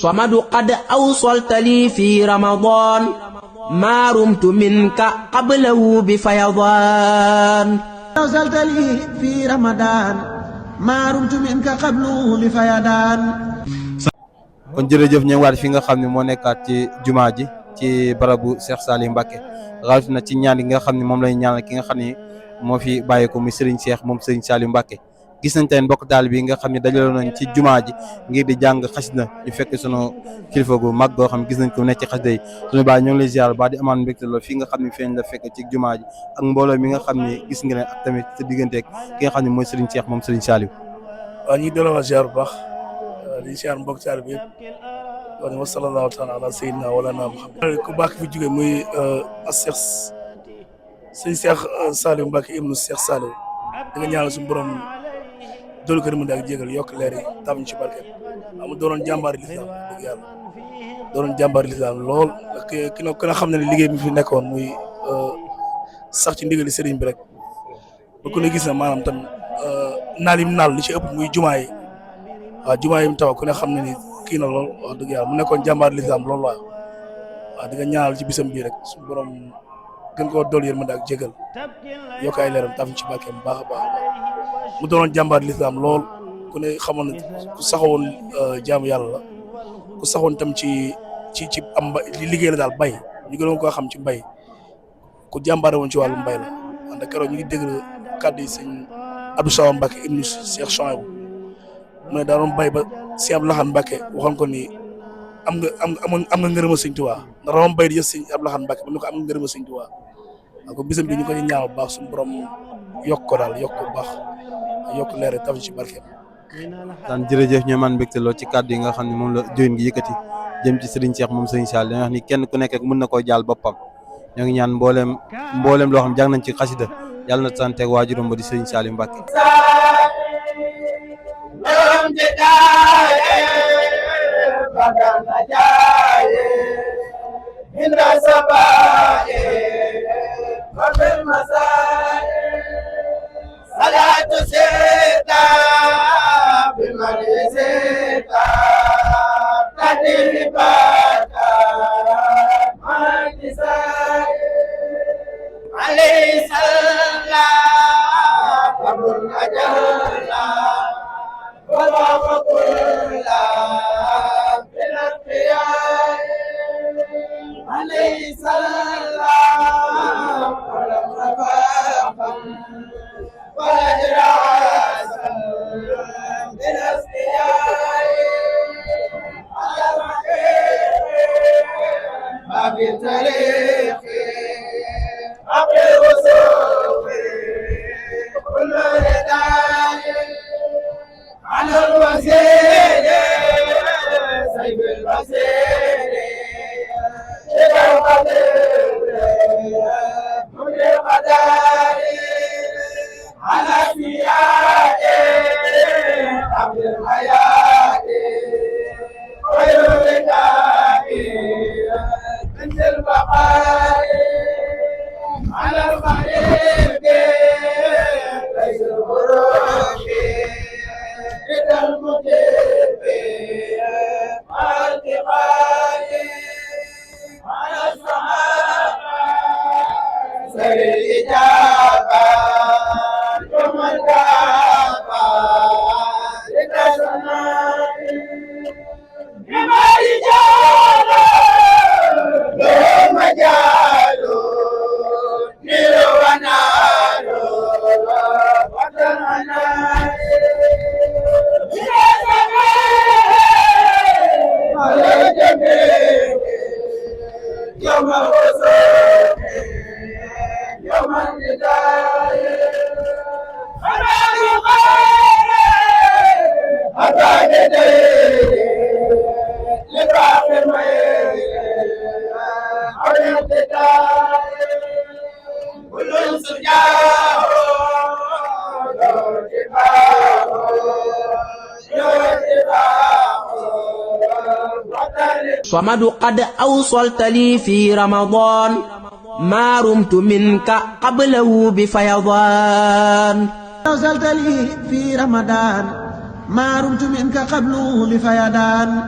صمد قد أوصلت لي في رمضان ما رمت منك قبله بفيضان أوصلت لي في رمضان ما رمت منك قبله بفيضان. kon jërëjëf ñu ngi waat fi nga xam ne moo nekkaat ci jumaa ji ci barabu Cheikh Saliou Mbacké rawatina ci ñaan yi nga xam ne moom lay ñaanal ki nga xam ne moo fi bàyyi ko muy Serigne Cheikh moom Serigne Saliou Mbacké. gis nañ tey mbokk taal bi nga xam ne dajaloon nañ ci jumaa ji ngir di jàng xasida ñu fekk sunu kilifa gu mag goo xam gis nañ ko nekk ci xasida yi sunu baay ñoo ngi lay ziar ba di amaan mbégte lool fii nga xam ne feeñ la fekk ci jumaa ji ak mbooloo mi nga xam ne gis nga ne ak tamit sa digganteeg ki nga xam ne mooy Serigne Cheikh moom Serigne Saliou. waaw ñu ngi delloo ziar bu baax di ziar mbokk taal bi yëpp wax ne wa sallallahu taala ala sayyidina wala na Muhammad ku baax fi jógee muy Cheikh Serigne Cheikh Saliou Mbacké ibnu Cheikh Saliou da nga ñaanal suñu borom doolu ko mën ak jégal yokk leer yi tam ci barke am doonoon jàmbaari lislaam dëgg yàlla doonoon jàmbaari lislaam lool ki na xam ne liggéey bi fi nekkoon muy sax ci ndigali sëriñ bi rek ba ku ne gis na maanaam tam naal yi mu naal li ci ëpp muy jumaa yi waaw jumaa yi mu taw ku ne xam ne ni kii na lool wax dëgg yàlla mu nekkoon jàmbaari lislaam lool waaw di nga ñaanal ci bisam bii rek suñu borom gën koo dool yërmande ak jégal yokk ay leeram tam ci barke bu baax a baax mu doonoon jàmbaar lislaam lool ku ne xamoon na ku saxoon jaamu yàlla la ku saxoon tam ci am liggéey la daal bay ñu gënoon koo xam ci mbay ku jàmbaare woon ci wàllu mbay la wante keroog ñu ngi dégg kàddu yi sëñ Abdou Sawa Mbacké ibnu Cheikh Chouaïbou mu ne daa doon bay ba si Abdou Lahad Mbacké waxoon ko ni am nga ngërëma sëñ Tuubaa ndax rawam bay di jëf sëñ Abdou Lahad Mbacké ba ñu ko am nga ngërëma sëñ Tuubaa waaw ko bisam bi ñu ko ci ñaaw bu baax suñu borom yokk ko daal yokk ko bu baax yokk leer taf ci barkeem. daan jërëjëf ñoo man mbégte lool ci kàddu yi nga xam ne moom la jëwin gi yëkkati jëm ci Serigne Cheikh moom Serigne Saliou dañuy wax ni kenn ku nekk rek mën na koo jaal boppam ñoo ngi ñaan mbooleem loo xam jàng nañ ci xasida yàlla na santeeg waajuram ba di Serigne Saliou Mbacké. salatu seta bimari seta tadiri bata magisa alayhi salam abul ajalla wa faqulla bil qiyam alayhi salam wa rafaqam صمد قد أوصلت لي في رمضان ما رمت منك قبله بفيضان أوصلت لي في رمضان ما رمت منك قبله بفيضان